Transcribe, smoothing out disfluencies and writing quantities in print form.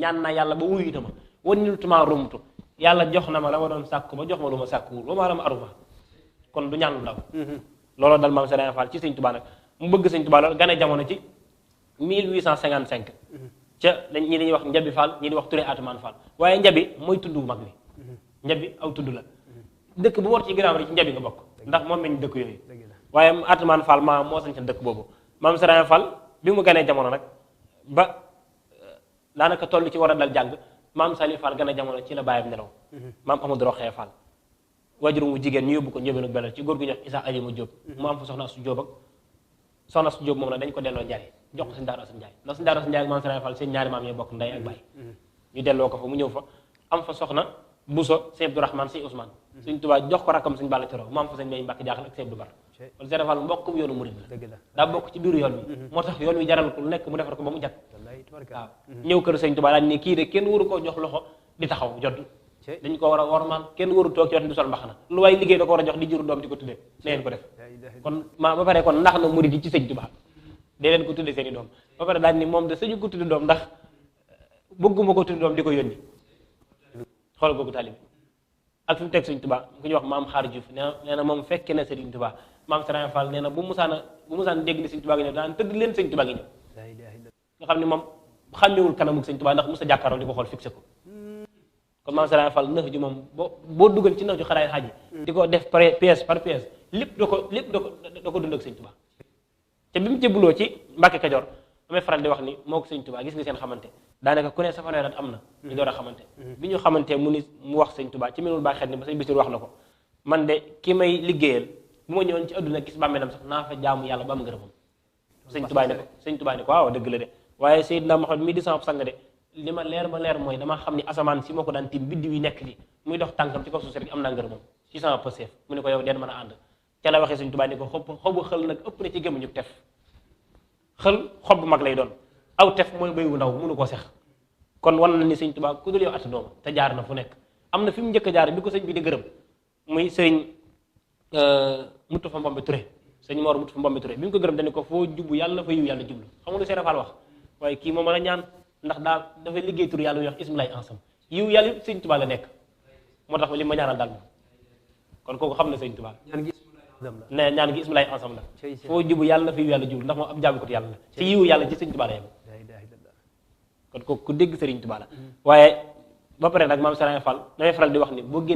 ñaan naa yàlla ba wuyu na ma waniltumaa rumtu yàlla jox na ma la ma doon sàkku ba jox ma lu ma sàkkuwul ba maa la ma aruma kon du ñaan lu ndaw looloo dal maam Serigne Fall ci sëñ Tuubaa nag mu bëgg sëñ Tuubaa loolu gane jamono ci 1855 ca ñi dañuy wax Njabi Fall ñi di wax Touré Atoumane Fall waaye Njabi mooy tudd bu mag bi Njabi aw tudd la dëkk bu war ci ginnaaw rek ci Njabi nga bokk ndax moom meñ dëkk yooyu waaye Atoumane Fall maa moo sañ ca dëkk boobu maam Serigne Fall bi mu ganee jamono nag ba daanaka toll ci war a dal jàng maam Sali Fall gane jamono ci la bàyyam nelaw maam Amadou Roxee Fall wajuru mu jigéen ñu yóbbu ko Njóobeen ak Belal ci góor gu ñuy wax Isa Alima Diop mu am fa soxna Asu Diop ak soxna Asu Diop moom nag dañ ko delloo Njaay jox ko sëñ Daaru Asan Njaay ndax sëñ Daaru Asan Njaay ak maam Serigne Fall seen ñaari maam yee bokk ndey ak baay ñu delloo ko fa mu ñëw fa am fa soxna Buso sëñ Abdourahmane sëñ Ousmane sëñ Tuubaa jox ko rakkam sëñ Balla Coro mu am fa sëñ Mbay Mbàkke Jaaxal ak sëñ Abdou Bar kon Serigne Fall mbokkum yoonu murid la daa bokk ci biiru yoon wi moo tax yoon wi jaral ko lu nekk mu defar ko ba mu jag waaw ñëw kër sëñ Tuubaa daañ ne kii de kenn waru koo jox loxo di taxaw jot dañ ko war a wormaal kenn waru toog ci wetu di sol mbaxana lu waaye liggéey da ko war a jox di juru doom di ko tuddee leen ko def kon ba pare kon ndax na murid yi ci sëñ Tuubaa dee leen ko tuddee seen i doom ba pare daal ni moom de sëñu ko tudde doom ndax bëgguma ko tudde doom di ko yónni xool googu tali bi ak fi mu teg sëñ Tuubaa ku ñuy wax maam Xaar Juuf nee na moom fekke na sëñ Tuubaa maam Serigne Fall nee na bu musaan dégg ni sëñ Tuubaa gi ñëw daan tëdd leen sëñ Tuubaa gi ñëw nga xam ne moom xàmmewul kanamug sëñ Tuubaa ndax musa jàkkaaroo di ko xool fixé ko kon maam Serigne Fall nëx ji moom boo dugal ci nëx ju xaraay xaaj yi di ko def pièce par pièce lépp da ko dund ak sëñ Tuubaa te bi mu jébbaloo ci Mbàkke Kajoor damay faral di wax ni moo ko sëñ Tuubaa gis nga seen xamante daanaka ku ne sa fanweeri at am na ñu door a xamante bi ñu xamante mu wax sëñ Tuubaa ci menul baa xet ni ba sëñ Basiru wax na ko man de ki may liggéeyal bu ma ñëwoon ci adduna gis bàmmeelam sax naa fa jaamu yàlla ba am ngërëmam sëñ Tuubaa ne ko waaw dëgg la de waaye Seydina Muhammad mii di sama sang de li ma leer ba leer mooy dama xam ni asamaan si moo ko daan tiim biddiw yi nekk di muy dox tànkam ci kaw suuf rek am naa ngërëmam ci sama pëseef mu ne ko yow deen mën a ànd ca la waxee sëñ Tuubaa ni ko xobu xël nag ëpp na ci gémmiñu tef xël xob bu mag lay doon aw tef mooy béy wu ndaw mënu koo sex kon wan na ni sëñ Tuubaa ku dul yow at doom te jaar na fu nekk am na fi mu njëkk a jaar bi ko sëñ bi di gërëm muy sëriñ Mutu fa Mbombe Touré sëñ Mor Mutu fa Mbombe Touré bi mu ko gërëm dañu ko foo jubbu yàlla fa yiw yàlla jublu xam nga lu Serigne Fall wax waaye kii moo mën a ñaan ndax dafay liggéey tur yàlla wax ismu lay ansam yiw yàlla yëpp sëñ Tuubaa la nekk moo tax li ma ñaanal daal moom kon kooku xam na sëñ Tuubaa ne ñaan gi ismu lay ansam la foo jubbu yàlla fa yiw yàlla jublu ndax moom ab jaamikatu yàlla la ci yiw yàlla ci sëñ Tuubaa la yem kon kooku ku dégg Serigne Touba la waaye ba pare nag maam Serigne Fall damay faral di wax ni boo